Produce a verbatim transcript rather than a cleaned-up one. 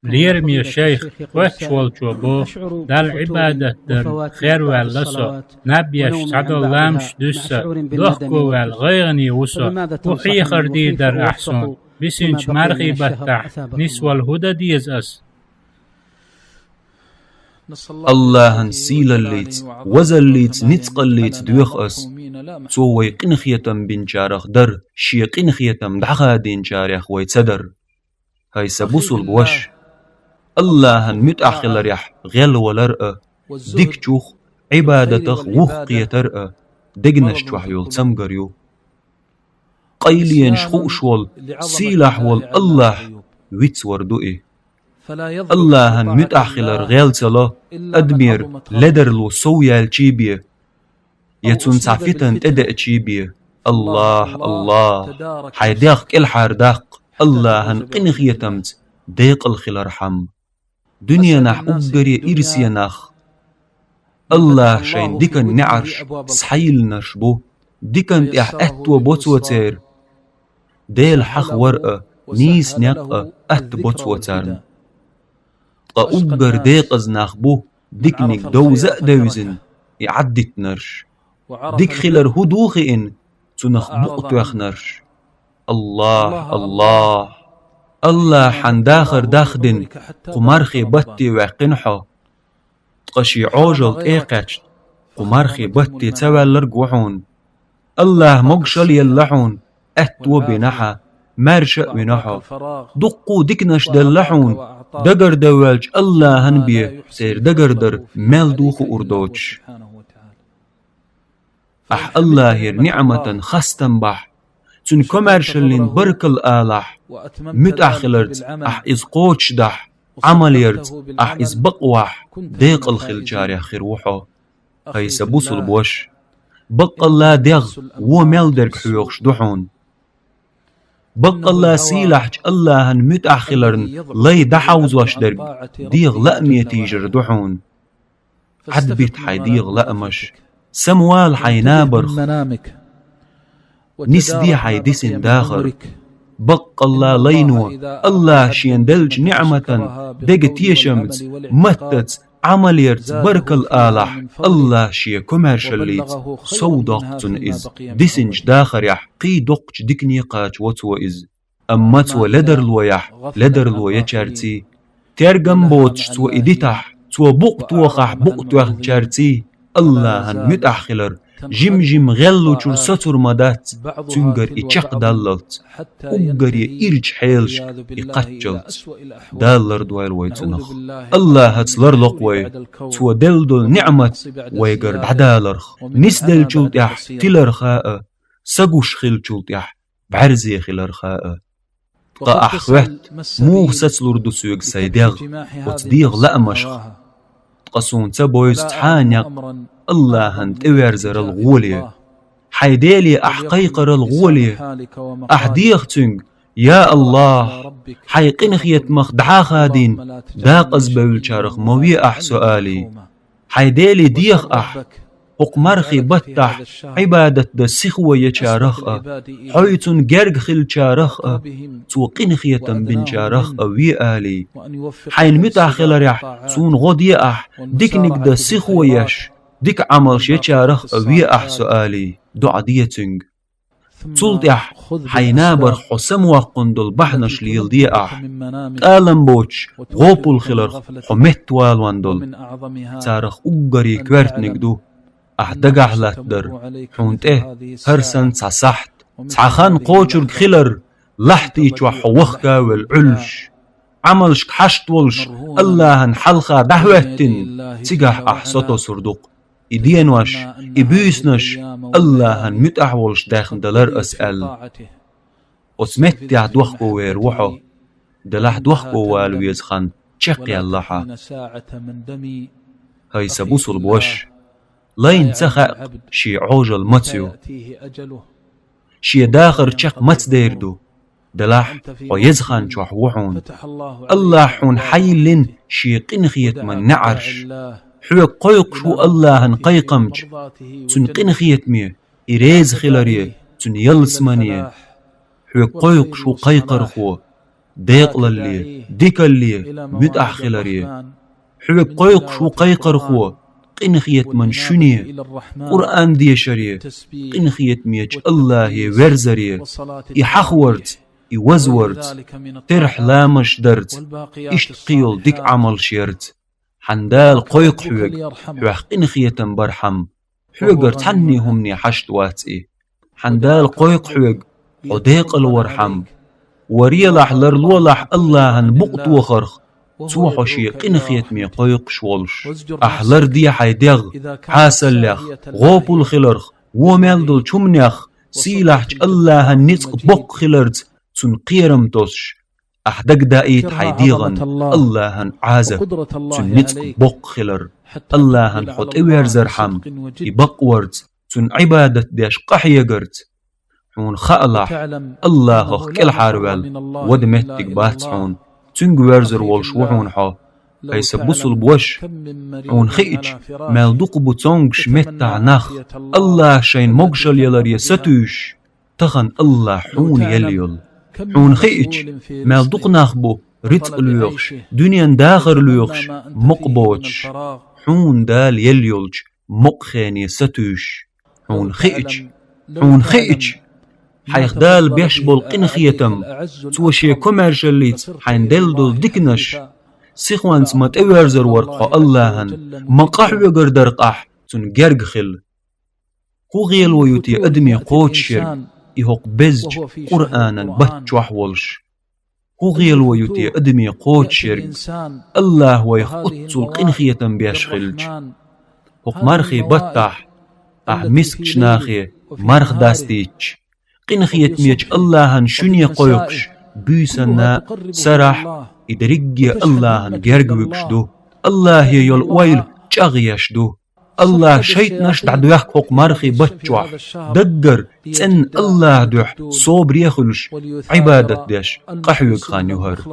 Лераме шайх, хотташ волчо боху: «Далла Ӏибадат дар херваьлла со, наб еш цхьадолу ламаш дуьсса, дохковаьлла гӀайгӀане ву со. ХӀун хьехар дийр дара ахь суна? Бисинчу мархий баттахь нисвала хӀун дан деза ас?» Аллахьан сийлаллица, вазаллица, ницкъаллица доьху ас. Цо вай къинхетам бинчарах дара, шен къинхетам дӀахадийначарех вай ца дара. ХӀай сан бусулба ваша, Аллахьан муьтӀахь хиларехь гӀелвалар а, дикачух, Ӏибадатах вухкхетар а дегнаш чохь йолу цамгар ю. Къайленаш хууш волу, сийлахь волу Аллахь вицвар ду и. Аллахьан муьтӀахь хилар гӀел ца ло адамера ледарло сов яьлчий бен, я цунна цхьа фитан тӀедеачий бен. Аллахь, Аллахь, хьайн дегӀ кӀелхьардаккха Аллахьан къинхетамца декъала хилархьама. Дуьненахь уггаре ирсе нах Аллахь шайн дикан неӀарш схьайиллинарш бу, дикан тӀехь аьтто бо цо церан. Делан хьахавар а, нийса некъ а атта бо цо царна. Ткъа уггар декъаза нах бу диканиг довза а девзина и Ӏаддитинарш. Дика хилар хӀун ду хиъна, цунах букъ тоьхнарш. Аллахь, Аллахь! Аллахьан дахар дахдина кху мархи батте ваьккхина хьо. Ткъа шен Ӏожалла тӀе а кхаьчна, кху мархи батте ца ваьлларг ву хьуна. Аллахь могушалла елла хьуна, аьтто бина хьан, маьрша а вина хьо. Дуккха а диканаш делла хьуна, дагардан воьлча Аллахьан бен церан дагардар мел ду хуур доцуш. Ахь Аллахьера ниӀматан хастам бахь, цуьнан комаьршаллин баркалла алахь, муьтӀахь хиларца ахь иза кхочушдахь, Ӏамал ярца ахь иза бакъвахь, декъала хиллачарех хир ву хьо. ХӀай сан бусулба ваша, баккъалла дегӀ вон мел дерг хьоьхуш ду хьуна. Баккъалла сийлахьчу Аллахьан муьтӀахь хиларна лай дӀахьовзош дерг дегӀан лааме тийжар ду хьуна. Ӏадбита хьайн дегӀан лаамаш, самавала хьайн набарх, нисде хьайн дисина дахар. Баккъалла лайно Аллахь шена деллачу ниӀматан дега тешамца, маттаца, Ӏамал ярца баркалла алахь, Аллахь шен комаьршаллица сов доккху цунна иза. Дисинчу дахарехь кхин доккхачу дикане кхачаво цо иза. Амма цо ледарло яхь, ледарло ечаьрций, тергам боцуш цо и дитахь, цо букъ тохахь, букъ тоьхначаьрций, Аллахьан муьтӀахь хилар жим-жим гӀеллучуьра соцур ма дац, цуьнгара и чекхдаллалц, уггаре ирча хьелашка и кхаччалц. Дала лардойла вай цунах. Аллахьаца ларло-кх вай, цо делла долу ниӀмат вайгара дӀадаларх, нисделлачул тӀаьхьа тиларха а, са гуш хиллачул тӀаьхьа бӀаьрзе хиларха а. Ткъа ахь хоьтту, муха сацалур ду соьга сайн дегӀ оцу дегӀан лаамашха? Ткъа суна ца бевза цхьа а некъ Аллахьан тӀеверзарал гӀоле. Хьайн Деле ахь кхайкхарал гӀоле. Ахь деха Цуьнга: «Я Аллахь, хьайн къинхетамах дӀа а хадийна, декъазбевллачарах ма ве ахь со», — алий. Хьайн Деле деха ахь, хӀокху мархи баттахь Ӏибадат дан сихо ечарах а, хьоьцунна герга хиллачарах а, цо къинхетам бинчарах а ве алий. Хьайна муьтӀахь хиларехь суна гӀо де ахь, диканиг дан сихо еш, дика Ӏамалш ечарах а ве ахь со алий, доӀа де цуьнга. Цул тӀаьхьа хьайн набарх хьо самаваккхун долу бахьанаш леладе ахь. ТӀалам боцуш, гӀопал хиларх хьо меттавалон долу. Царах уггаре коьртаниг ду ахь дагахь латтадар, хьуна тӀе хӀара санна цхьа сахьт, цхьа хан кхочург хилар, лахьти чохь хьо вахка а велла Ӏуьллуш, Ӏамалшка хьашт волуш, Аллахьан хьалха дӀахӀоьттина, цигахь ахь со тосур ду-кх. И денош, и буьйсанаш Аллахьан муьтӀахь волуш даьхна далар ас аьлла. Оцу меттехь дохко вер ву хьо, делахь дохко вала веза хан чекхъяьлла хьан. ХӀай сан бусулба ваша, лайна ца хаьа шен Ӏожалла маца ю. Шен дахар чекх маца дер ду, делахь хьо еза хан чохь ву хьуна. Аллахь хьуна хьайиллина шен къинхетаман неӀарш. Хьоьга кхойкхуш ву Аллахьан кхайкхамча, Цуьнан къинхетаме, и реза хиларе, Цуьнан ялсамане. Хьоьга кхойкхуш ву кхайкхархо, декъалалле, дикалле муьтӀахь хиларе. Хьоьга кхойкхуш ву кхайкхархо, къинхетаман шуьне, Къуръан дешаре, къинхетамечу Аллахье верзаре, и хьахаварца, и вазварца, терахь ламазаш дарца, иштта кхийолу дика Ӏамалш ярца. Хьан Дала кхойкху хьоьга, хьоьх къинхетам бархьама, хьоьгара цхьанне хӀумане хьашт вац и. Хьан Дала кхойкху хьоьга, хьо декъала вархьама. Варелахь, ларлолахь Аллахьан букъ тохарх, Цо хьо Шен къинхетаме кхойкхуш волуш. Ахь ларде хьайн дегӀ, Ӏасаллех, гӀопал хиларх, вон мел долчу хӀуманех, сийлахьчу Аллахьан ницкъ боккха хиларца, Цунна кхерам тосуш. Ахь дагадаийта хьайн дегӀан Аллахьан Ӏазап, Цуьнан ницкъ боккха хилар, Аллахьан хьо тӀеверзархьама, и бакъ варца, Цунна Ӏибадат деш къахьегарца. Хьуна хаалахь, Аллахьах кӀелхьарваьлла вада меттиг бац хьуна, Цуьнга верзар волуш ву хьуна хьо. Ай сан бусулба ваша, хьуна хиъча, мел дукха бу цомгуш меттахь нах, Аллахь шайна могушалла яларе сатуьйсуш, тахана Аллахь хьуна елла йолу. Хьуна хиъча, мел дукха нах бу рицкъ лоьхуш, дуьненан дахар лоьхуш, мукъа боцуш. Хьуна Дала елла йолчу мукъа хене сатуьйсуш. Хьуна хиъча, хьуна хиъча, хьайх Дала беш болу къинхетам, Цо Шен комаьршаллица хьайна делла долу диканаш, сихонца ма тӀеверзар вара хьо Аллахьан, ма къахьоьгур дара ахь Цунна герга хила. ХӀун гӀело ю те адаме кхочушъерг, и хӀокху безачу Къуръанан батта чохь волуш? ХӀун гӀело ю те адаме кхочушъерг, Аллахь вайх оццул къинхетам беш хилча? ХӀокху мархийн баттахь ахь мискачу нахе марха дастийча, къинхетамечу Аллахьан шуьне кхойкхуш, буьйсанна а, сарахь а, и дерриге Аллахьан герга вуьгуш ду, Аллахье йолу ойла чӀагӀъеш ду. Аллахь шайтӀанаш дӀадоьхку хӀокху мархийн батта чохь, даггара цӀенна Аллахьан дуьхьа собаре а хуьлуш, Ӏибадат деш къахьоьгу хан ю хӀара.